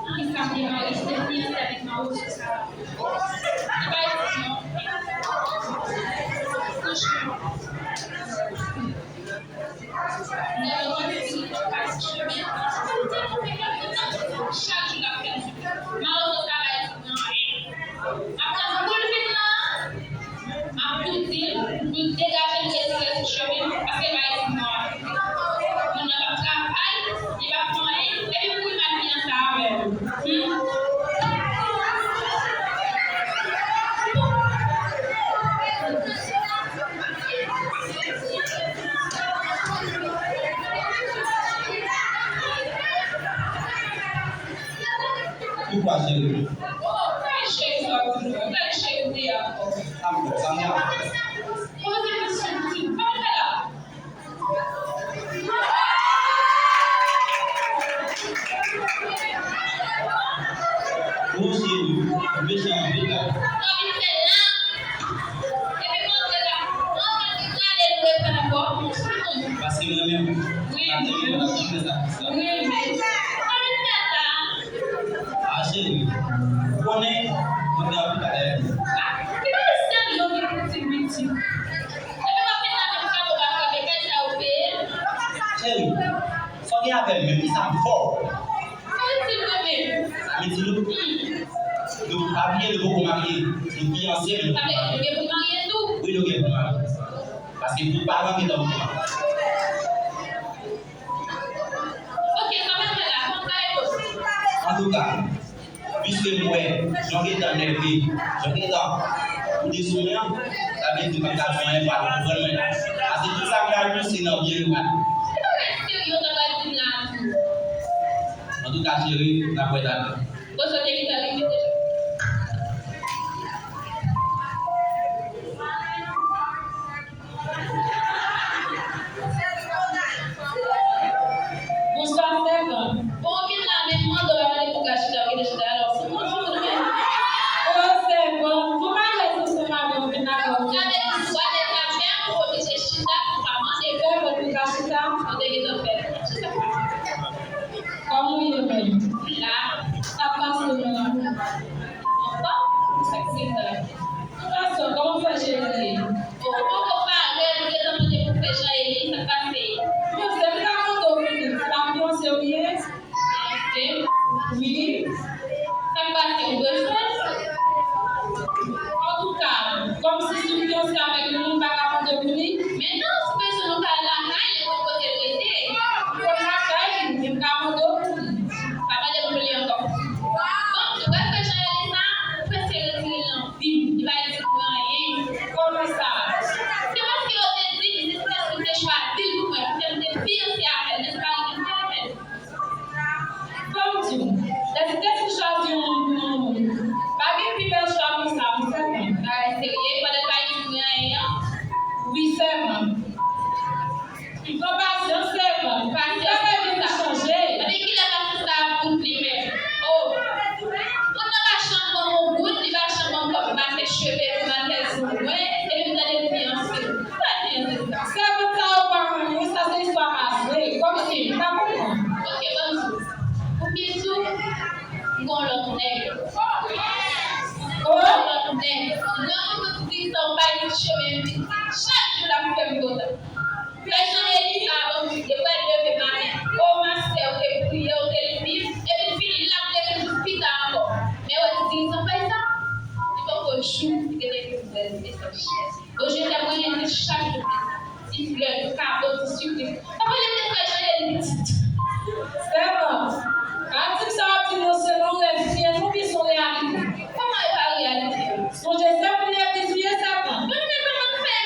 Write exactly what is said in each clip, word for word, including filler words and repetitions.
Ki sa m te mari, se fiyanse avèk mawozo sa. Se pa isit non. Franchman. Nèg yo konn di, chak jou l ap fè m. Mawozo sa pa isit non. Apre boul vin nan, m ap tou di l pou l degaje l, retire sou chemen m, paske pa isit mwen. Moun nan p ap travay, li p ap fè anyen, epi pou l mal fiyanse avè l. Hmm? Poukwa, cheri? Oh, gade cheri sa w di nou. Gade cheri ou ye ankò. Sa m fè, sa m fè. Poze kesyon pitit. Pa pale la. Ou cheri, ou mechan anpil la. Sa w vin fè la? Epi montre la. An, gade nou reponn ankò. Paske mwen menm, wi, m ap di w, m ap di w sa. Wi, wi. Sa w vin fè la? A, cheri, ou konnen, mwen gen anpil bagay pou ou. A, ki bagay serye w gen pou di pitit? Epi w ap vin la menm kado w ap frape kay sa yo peye? Cheri, sa w gen avè m menm, kisa m fè w? Sa w di m nan menm? Sa m di nou? Hmm. Nou pa bliye nou poko marye. Nou fiyanse, men nou pa marye. Sa vle di nou gen pou marye tou? Wi, nou gen pou marye. Paske tout paran gentan okouran. Ok, sa m ap fè la, kòman sa ye posib? Antouka, piske m wè, jan w gentan nève, jan w gentan boude sou mwen an, sa vle di m pa ka di anyen pou al konprann mwen la. Paske tout sa m pral di w, se nan byen nou pral. Se pa rete serye w ta pral di m la tou. Antouka, cheri, n ap wè talè. Bon, sa w te gentan rive deja. Bonswa, sèvant. Bon, ou vin la, men m mande w pa mande pou w ka chita, ou gentan chita, alò, se mwen ki pou mwen. O, sèvant, ou pa lèz ansanm avè m, ou vin la, ou vin la. Sa vle di, ou alèz avè m, ou oblije chita, ou pa mande. Sèvant, ou ka chita? Ou te gentan fè. Chita. Kòman ou ye menm? La. Sa k pase menm? Anfòm? Sa k se sa? Tout fason, kòman w fè cheri? O, ou poko pare, ou gentan mande pou fè jan e li, sa k pase? Bon, se m ka mande w pou li, se pa fiyanse w ye? Fiyanse? Wi. Sa k pase, ou bezwen? Antouka, kòmsi si w fiyanse avèk yon moun, m pa ka mande w pou li? Men non, si w bezwen, nou ka al lakay li, ou konn kote l rete. Ou konn lakay li, men m ka mande w pou li. Pa mande m pou li ankò. Bon, nou pral fè jan e li sa, ou prese retire l nan vi m. Li pa itil mwen anyen. Kòman sa? Se paske yo te di m, se sèl li te chwazi l pou mwen, paske m te fiyanse avè l, men se pa li menm ki avè l. Fò m di w, lè Sentespri chwazi yon moun pou yon moun, pa gen pi bèl chwa ke sa, wi, sèvant. Bagay serye, pandan l pa itil mwen anyen an. Wi, sèvant. Pran pasyans, sèvant. Pasyans, bagay vin chanje. Epi kilè pasyans sa ap bout li menm? O. Moun nan pa janm ban m yon goud, li pa janm ban m kòb, m pa fè cheve, m pa fè zong mwen, epi m tande l fiyanse. Ki bagay fiyanse sa? Sèvant sa yo pa moun, wi, sa se istwa pa vre. Kòmsi, m pa konprann. Ok, ban m di w. Pou pitit ou, m gon lòt nèg. O! M gon lòt nèg. Lè m di sa, ou bay li chemen vit. Chak jou l ap fè m kontan. Fè jan e li sa, bon, depi w leve maten, o, mastè, ou te priye, ou te li Bib, epi fini, l ap leve jis pita ankò. Men wè, ti dirijan fè sa, li poko jou, li gentan ekri bèl mesaj. Bon, je t'aime, mwen, li chak jou. Ti flè, ti kado, ti sipriz. Papa, li te fè jan e li pitit. Sèvant, pa di m sa w ap di m yo se yon rèv fiyèl oubyen se yon reyalite? Kòman e pa reyalite? Sonje se moun legliz ou ye, sèvant. Mwen menm, kòman m fè?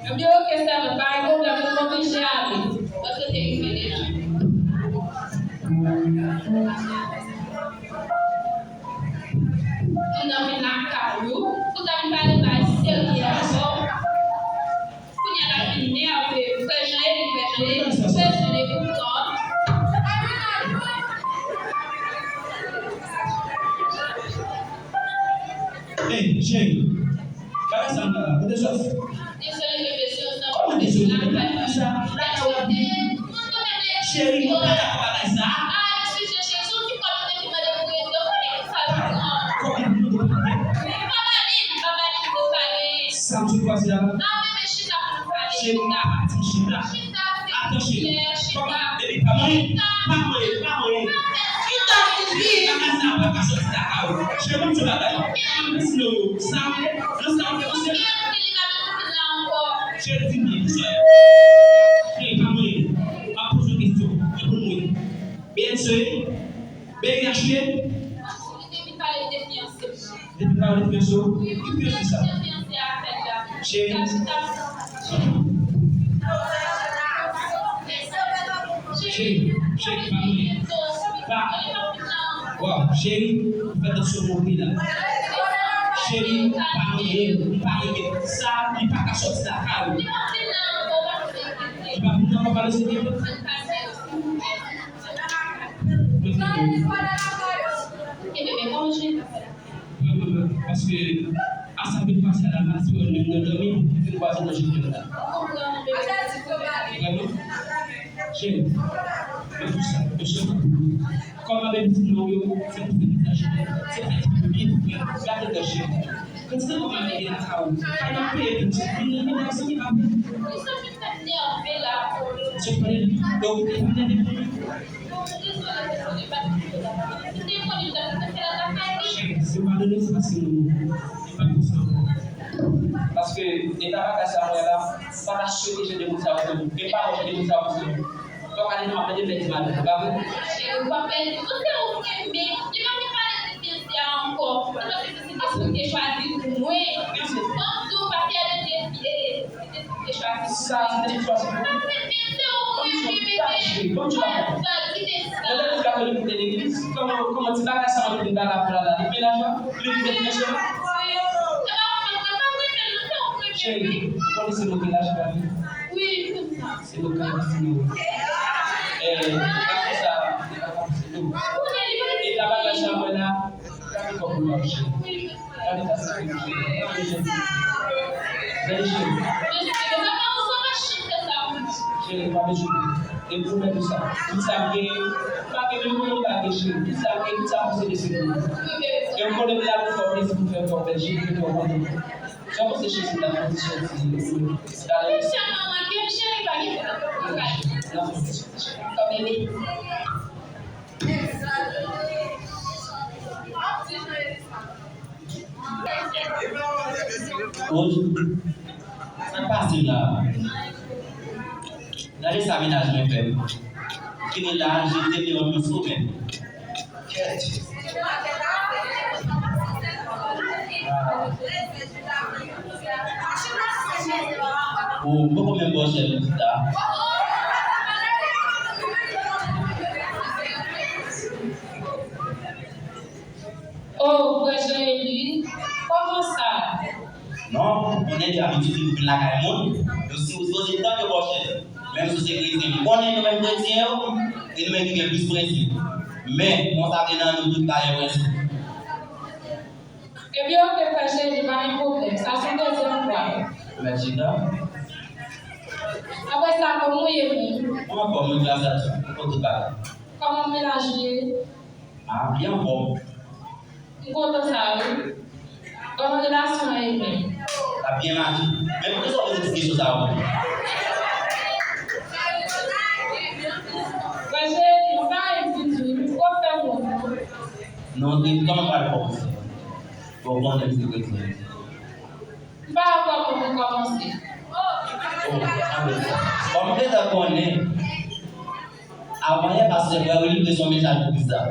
Yo di, "Ok, sèvant, pa gen pwoblèm, nou oblije ale." Paske se rive deja. Moun nan vin lakay ou, pou ta vin pale bagay serye avè w. Kounye a l ap vin nève, frè Jean Élie, frè Jean Élie, frè Jean Élie, pou kò. Hey, cheri, bagay sa m la, kote sòti? Dezole, bebe, se yon... Kòman dezole? Sa, la, cheri, mwen pa dakò bagay sa. Ah, eskize, cheri, se yon ti kòb mwen te mande pou rete. Ou konnen ki sa yo pran. Kòman mwen te mande? Pa ba li, pa ba li, li pa genyen. Sa m sot pase a la. Ah, bebe, chita pou nou pale. Cheri, chita. Pati, chita. Chita, chita. Atann, cheri. Chita. Kòman, baby, pa manyen. Pa manyen, pa manyen. Chita, chita. Bagay sa pa ka sòti lakay ou. Cheri, ban m di w bagay. Sa m di nou yo. Sa, nan sa m di nou, cheri. Cheri, di m byen, kisa w ye? Cheri, pa manyen. M ap poze w kesyon. Reponn mwen. B N C, B I H, wi. Li te vin pale de fiyanse. Li te vin pale de fiyanse w? Ki fiyanse sa? Cheri. Cheri, cheri, pa mwen. Pa. Waw, cheri, fè tansyon monte la. Cheri, pa mwen, pa mwen. Sa, li pa ka sòti lakay ou. Li pa vin nan pale se Paske a sa vin pase a la, m ap di w menm nan dòmi, li vin pase nan je m la. Vrèman? Cheri, mwen fè sa, mwen cheri. Kòm m ap di non yo, se pou fè vizaj mwen, se fè ti byen, gade nan je m. Kantite kòb m ap mete lakay ou, kay m ap peye pou ti, vin nan men zanmi pa vin. Sot pale, donk, ou te vin nan men zanmi. Cheri, se pa de lespri, se nou. Se pa konsa ankò. Paske, eta bagay sa mwen la, m pa ka swete jan de moun sa yo pou mwen. E pa bon jan de moun sa yo pou mwen. Fòk ale nan apèl de mèt di maten, pa vre? Cheri, ou pa pèdi. Ou se ou ki renmen. Li pa vle pale de mesye a ankò. Ou pa te deside pou te chwazi pou mwen. Ban m di w, pa pèdi de pye. Sa, se te chwazi pou ou. Ban m di w bagay, cheri, ban m di w bagay. Nan legliz katolik, ou te legliz, kòman, kòman ti bagay sa mwen vin ba la pou la la? Li vin lajan? Li vin met mesye la? Cheri, ou konnen se mwen ki lajan la, wi. Se mwen ki lajan, wi. Eh, gade sa, se tou. E ta bagay sa mwen la, gade kòb ou la, cheri. Gade sa, cheri. Gade, cheri. Gade, cheri. Cheri, pa bezwen. E pwomèt ou sa. Tout sa m gen, pa gen menm pou mwen pa gen, cheri. Tout sa m gen, tout sa m posede, se pou ou. E m konnen m la pou fè w plezi, pou fè kò bèl, cheri, pou fè w kontan. Sa w panse, cheri, se ta kondisyon ti, ta... Cheri, pa gen pwoblèm. Nan kondisyon, cheri. Kò bebe. Sa k pase la? Gade sa mennaj mwen fè m. Kite la, jete m devan yon somè. Kèt. Ah. Oh, m poko menm bò chèz la. Oh, frè Jean Élie, kòman sa? Non, ou konnen de abitid li pou vin lakay moun, yo si ou sipoze tann yo bò chèz. Menm si w se kretyen, m konnen nou menm kretyen yo, se nou menm ki gen plis prensip. Men, konsa te nan nou tout pa gen prensip. Ebyen, ok, frè Jean Élie, pa gen pwoblèm. Sa se dezyèm fwa. Mèt chita. Apre sa, kòman w ye menm? Mwen anfòm, wi, gras a Dye. Mwen konn tout bagay. Kòman mennaj ou ye? Ah, li anfòm. M kontan sa, wi. Kòman relasyon an ye menm? L ap byen mache. Men poukisa w poze ti kesyon sa yo? Frè Jean Élie, m pa renmen di w, m twò fè wont. Non, se kòman pral kòmanse? Bon, bon, menm si w retire. M pa wè kòman pou kòmanse. Oh, anben. Bon, m gentan konnen. Avan yè, pastè Frè Willy te son mesaj pou bizar.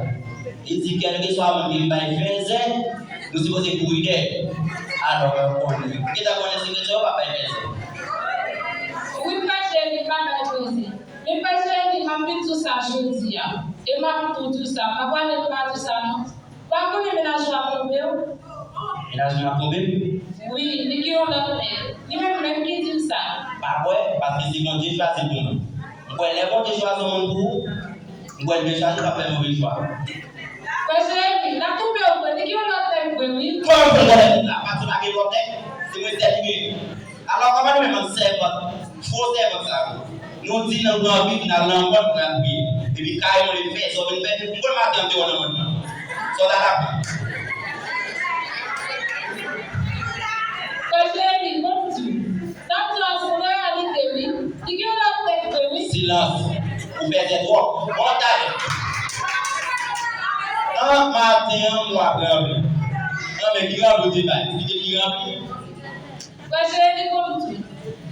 Li di, kèlkeswa moun ki vin bay fèzè, nou sipoze kouri dèyè. Alò, mwen konnen. M gentan konnen se kretyen yo p ap bay fèzè. Vin di w sa jodi a. E m ap tou di w sa. M pa prale m pa di w sa non. Ou pa konnen mennaj ou ap twonpe w? Mennaj mwen ap twonpe m? Wi, li gen yon lòt nèg. Li menm menm ki di m sa. M pa kwè, paske se Bondye chwazi pou mwen. M kwè lè Bondye chwazi yon moun pou ou, m kwè l byen chwazi, l p ap fè move chwa. Frè Jeremi, l ap twonpe w vre, li gen yon lòt nèg vre wi. Kòman pou l konnen la? Pati pa gen lòt nèg, se mwen sèl ki gen. Alò, kòman nou menm ant sèvant, fo sèvant sa yo? Nou di nou pran Bib, n al nan mòn, n al priye. Epi kay mwen li fè, sa w vin fè, m konn maten an te wè nan mòn nan. Sa w ta lapli. Frè Jeremi, bon di w. Sa w di a se reyalite wi. Li gen lòt nèg vre wi. Silans. Ou fè tèt twòp. Bon, talè. Nan maten an, m w ap ranpli. Nan men ki ranpli w te bay. Ki te ki ranpli? Frè Jeremi, bon di w.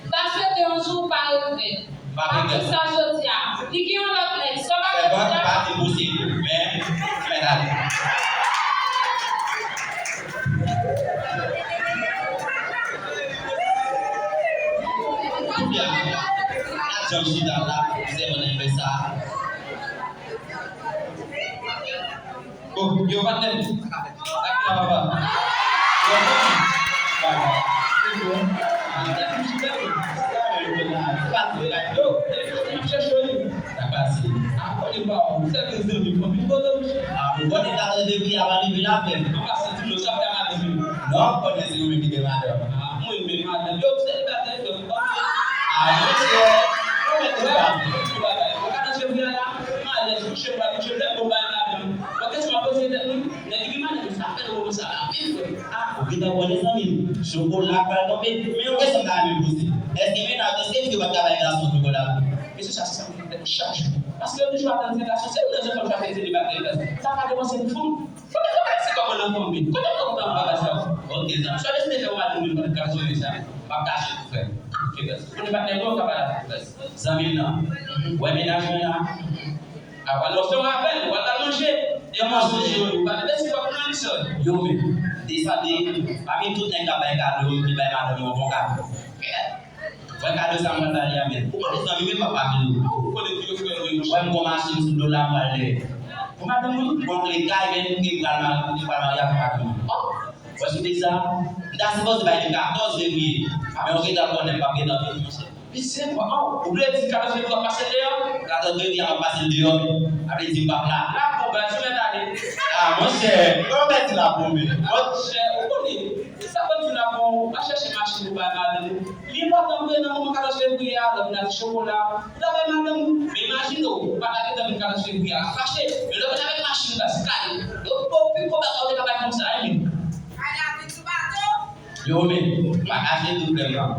M ta swete yon jou ou pa regrèt. Pa regrèt. Sa jodi a. Li gen yon lòt nèg. Sa w pa regrèt. Sèvant pa te posede. Men, men talè. Kounye a, n ap janm chita la, sèvant nan fè sa. Bon, yo pa t nèm. Sa ki la, papa? Yo pa t nèm. Papa. Se bon. Ah, tèt m chita, wi. Sa, yo pa t nèm. Yo, yo, yo, yo, yo, yo, yo. Sa pase. A, konnen pa w, sèten zanmi m, anpil kote m. A, ou konnen katòz fevriye a pa leve la menm. An pase di nou sa fè madanm li. Non, konnen se ou menm ki gen madanm. A, mwen menm madanm. Yo, selibatè, yo, m pa. A, monchè, ou mèt ou pa. Ou katòz fevriye a la, m alèz, kouche m pa kouche, lè m bon bay madanm. Bon, kesyon m ap poze tèt mwen, nèg ki gen madanm, sa fè nou konsa la, menm frè. A, ou gentan konnen zanmi m, chokola pral tonbe. Men yon kesyon m ta renmen poze. Èske mennaj ou se fi yo pa t ka bay gason chokola? Mesye sa, se sa m fè chak jou. Paske yo toujou ap tann se gason, se nou nan zòn fanm chwazi selibatè, sa pa depanse pou fanm. Kote, kote se kòman nan fanm vin? Kote m kontan bagay sa yo? Ok, zanmi, sa deside fè w madanm vin pran gason sa. M ap kache pou frè. Ok, bès. Kote patnè mwen, w ka pale avèk bès. Zanmi m nan. Wè mennaj mwen la. A, w al nan yon rapèl, w al manje. Yo manje, yo, yo. Pa de bès, se pa pou nan li sòl. Yo, men. Desande, pami tout nèg k ap bay kado, yo te bay madanm yon bon kado. Mwen kado sa mwen ba li a, men ou konnen zanmi men papa vle ou. Ou konnen ki yo fè yo. Wè m gon machin sou do la m pral dèyè. Pou madanm ou? Bon, m gen kay, men m gen pral ma-, m pral marye avèk madanm ou. Oh! Wè sou de sa, m ta sipoze bay li katòz fevriye. Men ou gentan konnen m p ap gentan vini, monchè. Li se kwa? Oh, ou vle di katòz fevriye w ap pase l deyò? Katòz fevriye a m ap pase l deyò. Sa vle di m p ap la. La pou baz ou mèt ale. Ah, monchè, ou mèt la pou mwen. Monchè, ou konnen. Sa fè m di w la pou ou pa chèche machin ou bay madanm ou. Li enpòtan vre nan moman katòz fevriye a, lè w vin achte chokola, ou ta bay madanm ou. Men imajine w, ou pa ta gentan vin katòz fevriye a, fache. Men lè w vin avèk machin ou la, se kado. Yo, bon, pi gwo bagay ou te ka bay fanm sa, wi. Yo, men, pa kache tou frè m nan.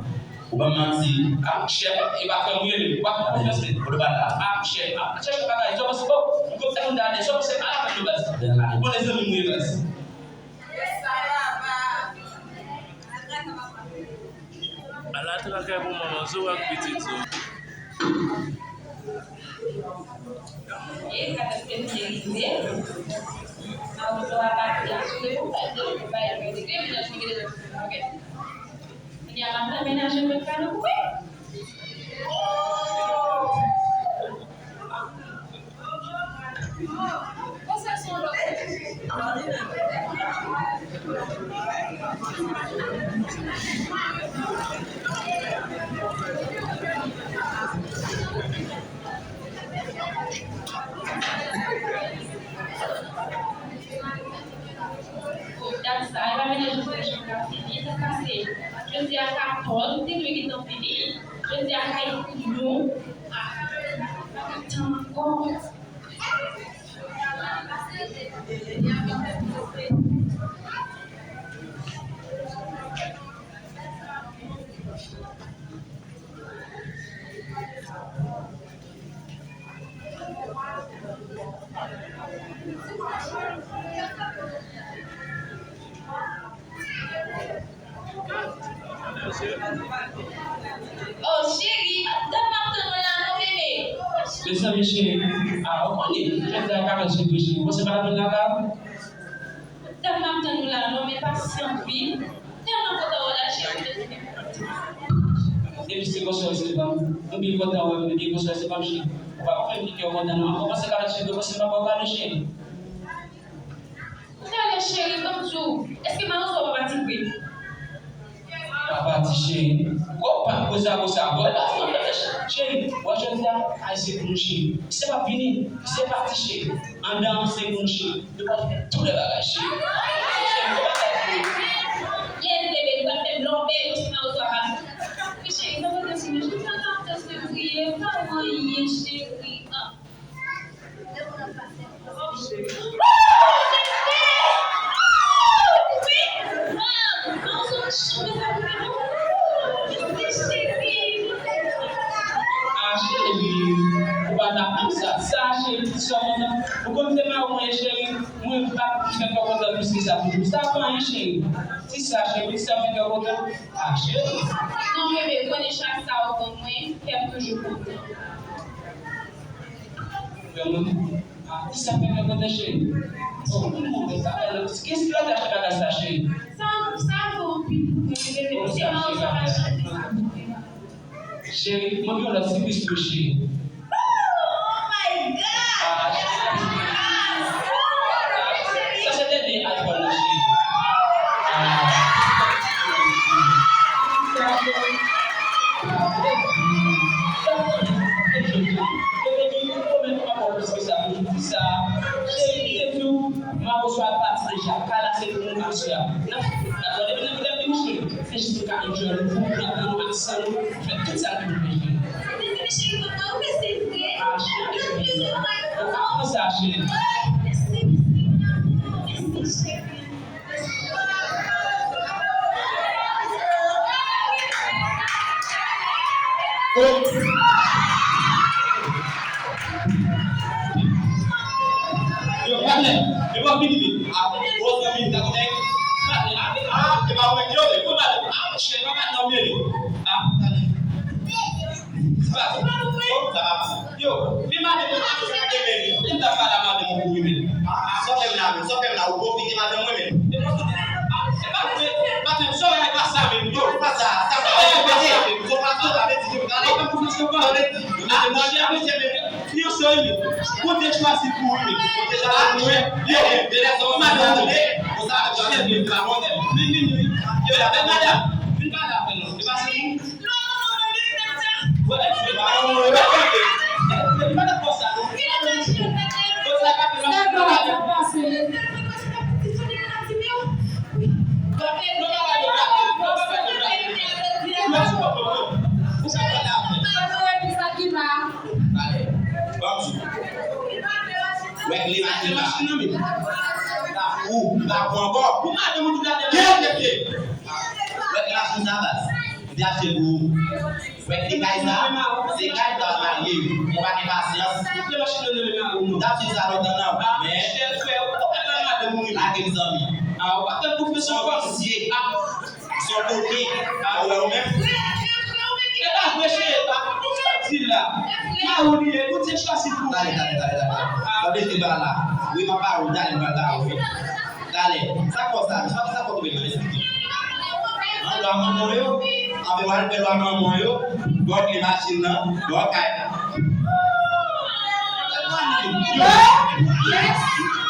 Ou ban m manti. Ah, monchè, e pa frè m ou ye, men ou pa fè konfyans, men. Ou te pa la. Ah, monchè, ah, chèche bagay, sa w panse, oh, m konn fè moun gade, sa w panse, ala fè nou baz. Ou konnen zanmi m ou ye, baz. Ala trakè pou manman Zo ak pitit Zo. Dat sa, e pa mennaj ou se jan ka fini, sa pase. Jodi a katòz, te dwe gentan fini. Jodi a kay pou nou. Ah, pa ka tann ankò. Oh, cheri, dat m ap tann ou la non, bebe. Mezanmi, cheri, ah, ou konnen, jodi a katòz fevriye, cheri, ou panse m pa t ap vin lakay ou? Dat m ap tann ou la non, men pasyante wi. Tèlman kontan wè w la, cheri. Depi se konsa w se fanm, m byen kontan wè w, m byen konsa w se fanm, cheri. Ou pa konprann ki kè w kontan non. Ou panse kado cheri, ou panse m pa ba w kado cheri. Talè cheri, ban m di w, èske Mawozo pa pati vre? Pa pati cheri. Kòman pa koze a konsa? Bon, e pa fò, cheri. Wè jodi a, Ayisyen pou nou cheri. Ki se pa vini, ki se pati cheri. Anndan an se pou nou cheri. Nou pral fè tout lè bagay cheri. Cheri, nou pa fè. Yes bebe, nou pral fè lòbèy yo si Mawozo pa pati. Wi cheri, sa pote sou mwen. Jan sa ka fè se priye, pa w anyen cheri. Ah. Ah, cheri, ou pa ta konn sa. Sa, cheri, ti sè mwen nan. Ou konn se pa ou mwen, cheri. Mwen pa fè kè kontan plis ke sa toujou. Sa pa anyen, cheri. Ti sa, cheri, ti sa fè kè kontan. Ah, cheri. Non, bebe, konnen chak sa ou ban mwen, kè m toujou kontan. Vrèman? Ah, ki sa fè mwen kontan, cheri? Bon, ki sa fè la? Kiyès ki te achte bagay sa, cheri? Sa, sa vo anpil pou mwen, bebe, se Mawozo pa achte sa pou mwen. Cheri, mwen gen yon lòt sipriz pou ou, cheri. Oh my God! Ah, cheri. Sa se dènye iPhone nan, cheri. Ah. Cheri, m te di w, Mawozo a pati deja. Kay la se pou nou aswè a. N ap, n ap, lè, lè, lè vini, cheri, se jis nou ka enjoy nou, pou nou, pou nou ak san nou, fè tout sa nou vle, cheri. Mèsi, cheri, papa, ou mèsi vre. Ah, cheri. Ou pa konn sa, cheri. Mèsi, mèsi, mèsi, cheri. Yo, patnè, e pa fini vit. Ah, o zanmi, ta konnen. Patnè, ah, ah, e pa ou menm yo, e pou patnè. Ah, monchè, pa patnè, mele. Ah, patnè. Sa va, sa va. Yo, men madanm mwen pa bezwen gade men. Li t ap pale a madanm mwen pou wi men. Ah, sa w fè m la men, sa w fè m la, ou pwofite madanm mwen men. E pa vre, madanm, sa w fè pa sa men. Yo, pa sa, sa w fè pa sa men. Sa w fè pa sa men, di m gade. Sa w fè di, madanm, mwen chèche men. Fiyanse wi men. Bondye chwazi pou wi men. Bondye chwazi pou wi. Yo, yo, madanm, tande. Konsa, madanm, vin pale avè m. Vin, vin, vin. Yo, madanm, vin pale avè m non. Se pa se nou. Wè kle machin nan men. Ou pa pran ankò. Kèt mesye. Wè kle machin sa baz. M te achte l pou ou. Wè kle kay sa. Se kay sa w al marye wi. Ou pa gen pasyans. M t ap swiv sa lontan nan. Men. Lage m zanmi. Son visye. Son koken. Ou wè ou menm. E pa vre cheri, e pa. Ou sa di la. Mawo li ye, Bondye chwazi pou ou. Tande, tande, tande, tande. Tande, se pa la. Wi, m ap ba ou, tande, m pral ba ou. Talè. Sa k fè w sa? Sa, sa k fè w tonbe nan espri? An dwa manman w yo, anben w al fè dwa manman w yo, bò kle machin nan, bò kay la. Yes.